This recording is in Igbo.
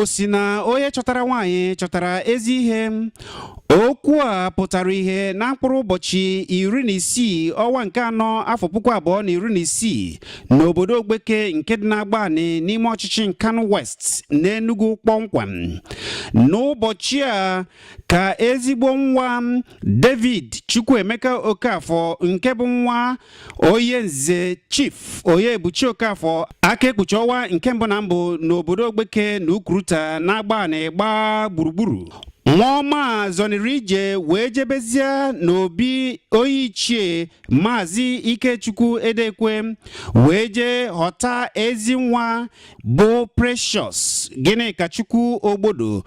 Igbo si na onye chọtara nwaanyị chọtara ezi ihe. Okwu a pụtara ihe na mkpụrụ ụbọchị 16 ọnwa nke anọ afọ 2016 n'obodo Ogbeke nke dị n'Agbani n'ime ọchịchị Nkanu West n'Enugu kpọmkwem. N'ụbọchị a ka ezigbo nwa David Chukwuemeka Okafọ nke bụ nwa onye nze Chief Onyebuchi Okafọ aka ekpuchi ọnwa nke mbụ na mbụ n'obodo Ogbeke na Ukuruta n'Agbani gbaa gburugburu. Nwa ọma zọniri ije wee jebezie n'obi onye ichie Maazị Ikechukwu Edekwe wee jee ghọta ezi nwa bụ Precious Gịnịkachukwu Ogbodo.